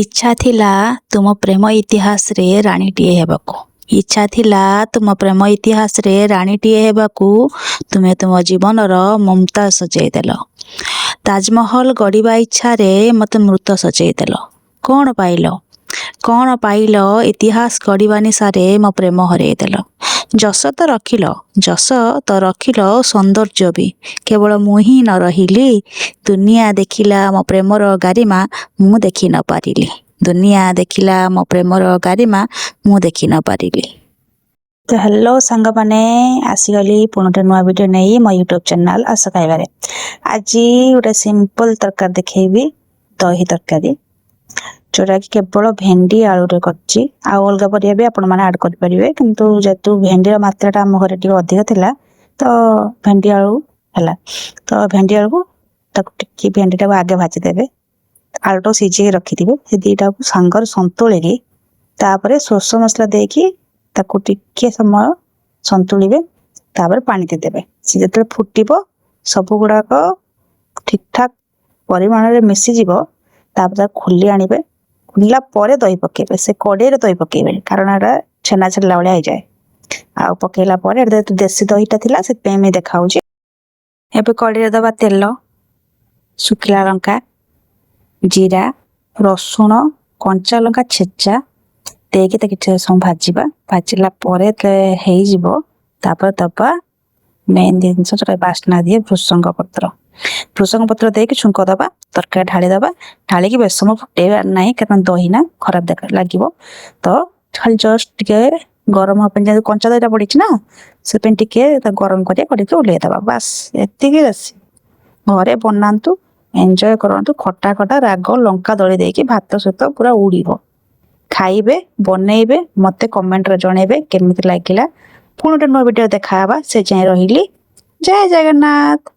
ଇଚ୍ଛା ଥିଲା ତୁମ ପ୍ରେମ ଇତିହାସରେ ରାଣୀଟିଏ ହେବାକୁ। ଇଚ୍ଛା ଥିଲା ତୁମ ପ୍ରେମ ଇତିହାସରେ ରାଣୀଟିଏ ହେବାକୁ, ତୁମେ ତୁମ ଜୀବନର ମୁମତାଜ ସଜେଇଦେଲ। ତାଜମହଲ ଗଢ଼ିବା ଇଚ୍ଛାରେ ମୋତେ ମୃତ ସଜେଇଦେଲ। କ'ଣ ପାଇଲ, କ'ଣ ପାଇଲ? ଇତିହାସ ଗଢ଼ିବା ନିଶାରେ ମୋ ପ୍ରେମ ହରେଇଦେଲ। ଯଶ ତ ରଖିଲ, ଯଶ ତ ରଖିଲ, ସୌନ୍ଦର୍ଯ୍ୟ ବି, କେବଳ ମୁଁ ହିଁ ନ ରହିଲି। ଦୁନିଆ ଦେଖିଲା ମୋ ପ୍ରେମର ଗାରିମା, ମୁଁ ଦେଖି ନ ପାରିଲି। ଦୁନିଆ ଦେଖିଲା ମୋ ପ୍ରେମର ଗାରିମା, ମୁଁ ଦେଖି ନ ପାରିଲି। ତ ହ୍ୟାଲୋ ସାଙ୍ଗମାନେ, ଆସିଗଲି ପୁଣି ଗୋଟେ ନୂଆ ଭିଡ଼ିଓ ନେଇ ମୋ ୟୁଟ୍ୟୁବ୍ ଚ୍ୟାନେଲ୍ ଆସ ଖାଇବାରେ। ଆଜି ଗୋଟେ ସିମ୍ପଲ୍ ତରକାରୀ ଦେଖେଇବି, ଦହି ତରକାରୀ, ଯୋଉଟାକି କେବଳ ଭେଣ୍ଡି ଆଳୁରେ କରିଛି। ଆଉ ଅଲଗା ପରିବା ବି ଆପଣମାନେ ଆଡ଼୍ କରିପାରିବେ, କିନ୍ତୁ ଯେହେତୁ ଭେଣ୍ଡିର ମାତ୍ରାଟା ଆମ ଘରେ ଟିକେ ଅଧିକ ଥିଲା, ତ ଭେଣ୍ଡି ଆଳୁ ହେଲା। ତ ଭେଣ୍ଡି ଆଳୁକୁ ତାକୁ ଟିକେ ଭେଣ୍ଡିଟାକୁ ଆଗେ ଭାଜିଦେବେ, ଆଳୁଟାକୁ ସିଝେଇକି ରଖିଥିବେ। ସେ ଦୁଇଟାକୁ ସାଙ୍ଗରେ ସନ୍ତୁଳିକି ତାପରେ ସୋରିଷ ମସଲା ଦେଇକି ତାକୁ ଟିକେ ସମୟ ସନ୍ତୁଳିବେ। ତାପରେ ପାଣି ଦେଇଦେବେ। ସେ ଯେତେବେଳେ ଫୁଟିବ, ସବୁ ଗୁଡ଼ାକ ଠିକ୍ ଠାକ୍ ପରିମାଣରେ ମିଶିଯିବ, ତାପରେ ତାକୁ ଖୋଲି ଆଣିବେ। ଖୋଲିଲା ପରେ ଦହି ପକେଇବେ। ସେ କଡ଼େଇରେ ଦହି ପକେଇବେ, କାରଣ ଏଟା ଛେନା ଛେଲା ଭଳିଆ ହେଇଯାଏ। ଆଉ ପକେଇଲା ପରେ, ଏଟା ଯେହେତୁ ଦେଶୀ ଦହିଟା ଥିଲା, ସେଥିପାଇଁ ଏମିତି ଦେଖାହଉଛି। ଏବେ କଡ଼େଇରେ ଦବା ତେଲ, ଶୁଖିଲା ଲଙ୍କା, ଜିରା, ରସୁଣ, କଞ୍ଚା ଲଙ୍କା ଛେଚା ଦେଇକି ତାକୁ କିଛି ସମୟ ଭାଜିବା। ଭାଜିଲା ପରେ ଯେତେବେଳେ ହେଇଯିବ, ତାପରେ ଦବା ମେନ୍ ଜିନିଷ ଯୋଉଟା ବାସ୍ନା ଦିଏ, ଭୃସଙ୍ଗ ପତ୍ର। ଭୃସଙ୍ଗ ପତ୍ର ଦେଇକି ଛୁଙ୍କ ଦବା, ତରକାରୀ ଢାଳି ଦବା। ଢାଳିକି ବେଶୀ ସମୟ ଫୁଟେଇବାର ନାହିଁ, କାରଣ ଦହି ନା, ଖରାପ ଦେଖା ଲାଗିବ। ତ ଖାଲି ଜଷ୍ଟ ଟିକେ ଗରମ ହବା ପାଇଁ, ଯେହେତୁ କଞ୍ଚା ଦହିଟା ପଡିଛି ନା, ସେଥିପାଇଁ ଟିକେ ତାକୁ ଗରମ କରିବା, କରିକି ଓହ୍ଲେଇ ଦବା। ବାସ୍, ଏତିକି ରେସିପି। ଘରେ ବନାନ୍ତୁ, ଏନ୍ଜୟ କରନ୍ତୁ। ଖଟା ଖଟା ରାଗ ଲଙ୍କା ଦଳି ଦେଇକି ଭାତ ସହିତ ପୁରା ଉଡ଼ିବ। ଖାଇବେ, ବନେଇବେ, ମତେ କମେଣ୍ଟରେ ଜଣେଇବେ କେମିତି ଲାଗିଲା। ପୁଣି ଗୋଟେ ନୂଆ ଭିଡ଼ିଓ ଦେଖାହେବା, ସେ ଯାଏଁ ରହିଲି। ଜୟ ଜଗନ୍ନାଥ।